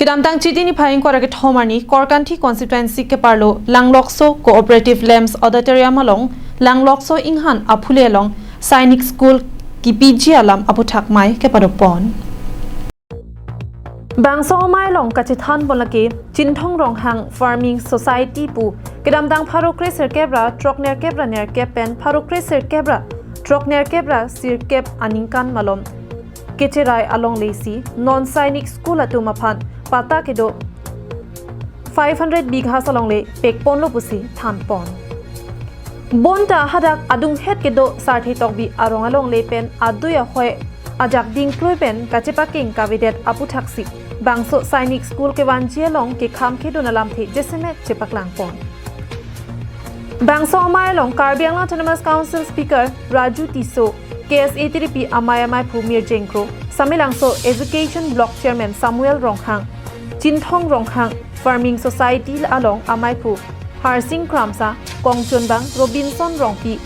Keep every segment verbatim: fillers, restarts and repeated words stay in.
Kedamtang Chiti niphai ingkoi ra kethom arni Korkanthi constituency keparlo Langlokso Cooperative Lamps Auditorium along Langlokso Inghan aphule along Sainik School kipiji alam aputhak mei kepadopon. Bangso amei along kachethanpon lake Chinthong Ronghang Farming Society pu kedamtang pharo kre sirkep ra throk nerkep ra nerkep pen pharo kre sirkep ra throk nerkep ra sirkep aningkan malom kecherai alongle si non Sainik School atum aphan patta kedo five hundred bighas alongle pekponlo pusi thanpon. Bonta hadak adunghet kedo Sarthe Tokbi arong alongle pen adui ahoi ajak dingklui pen kachepakeng kavedet aputhaksi bangso Sainik School kevanji along kekham kedun alamthe jasemet chepaklangpon. Bangso amei along Karbi Anglong Autonomous Council Speaker Raju Tisso, K S A T D P amei amaiphu Mirjeng Kro, Samelangso Education Block Chairman Samuel Ronghang, Chinthong Ronghang Farming Society along amaiphu Harsing Kramsa, Kongchunbang Robinson Rongpi,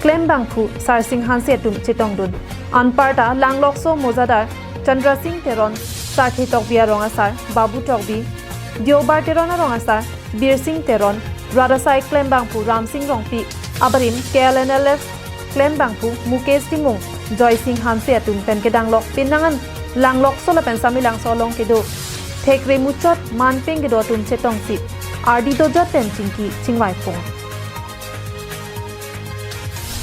Klembangphu Sarsing Hanse atum chetongdun. Anparta Langlokso Mojadar Chandra Singh Teron, Sarthe Tokbi arong asar Babu Tokbi, Deobar Teron arong asar Birsing Teron, rat asai Klembangphu Ramsing Rongpi, abarim K L N L F Klembangphu Mukesh Timung, Joysing Hanse atum pen kedanglok penang an Langlokso lapen Samelangso along kedo thekre muchot manpeng kedo atum chetongsi ardi dojot pen chingki chingvaipon.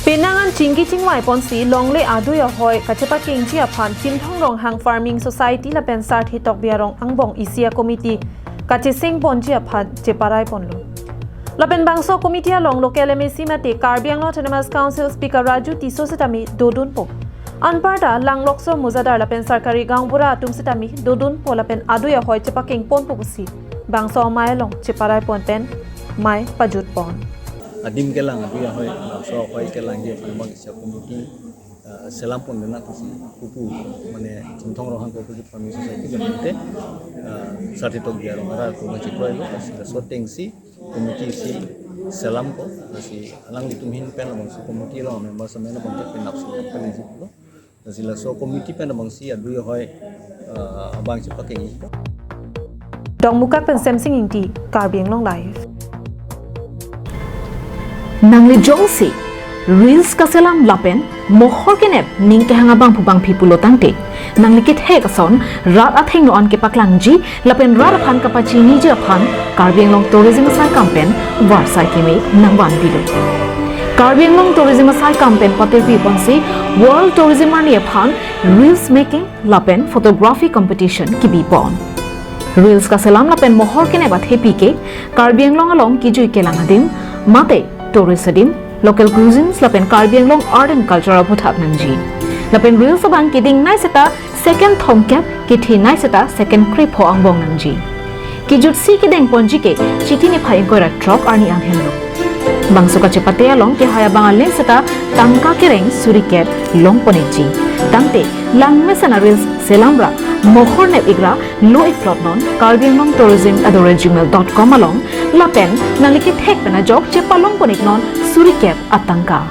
Penang an chingki chingvaiponsi longle adui ahoi kachepakengji aphan Chinthong Ronghang Farming Society lapen Sarthe Tokbi arong angbong isi a-committee kachesengponji aphan cheparaiponlo. Lapen bangso committee along local M A C mate Karbi Anglong Autonomous Council Speaker Raju Tisso sitame dodunpo. Anparta Langlokso Mojadar lapen Sarkari Gaonbura atum sitame dodunpo lapen adui ahoi chepakengponpo pusi bangso amei along cheparaipon pen mei pajutpon. Adim kelang adui ahoi, Langlokso ahoi kelangji aphan bang isi a-committee, eh, selampon dena pusi pupu, mane Chinthong Ronghang Cooperative Farming Society pen te, eh, Sarthe Tokbi arong arat ko bang chikroilo, lasi laso atengsi committee si selampo, lasi alanglitum ahin pen labangso committee along member amen labang ke penap selam pen isi pulo. Lasi laso committee pen labangsi adui ahoi, eh, abang chepakengji. Dongmukak pen Semsing Ingti, Karbi Anglong Live. Nangli jongsi reels kaselam lapen mohor kenep ning kehang abangphu bangphi pulo tangte, nangli kethek ason rat athengno an kepaklangji lapen rat aphan kapachiniji aphan Karbi Anglong Tourism asaikam pen varsai keme nangvanpilo. Karbi Anglong Tourism asaikam pen patirpiponsi World Tourism arni aphan reels making lapen photography competition kibipon. Reels kaselam lapen mohor kenep athepi ke Karbi Anglong along kijui kelang adim, mate tourist adim, local cuisines lapen Karbi Anglong art and culture aputhak nangji. Lapen reels abang keding nei seta second thomkep, kethe nei seta second krepho angbong nangji. Kijutsi kedengponji ke Chiti niphai ingkoi ra throk arni an henlo. Bangso kachepate along kehai abang alen seta tangka kereng suri kep longpon-ikji. Tangte langmesen a-reels selam ra mohor nep-ik ra lo-ikplot non Karbi Anglong Tourism at the rate gmail dot com along lapen nangli kethek pen ajok chepalongpon-ik non suri kep atangka.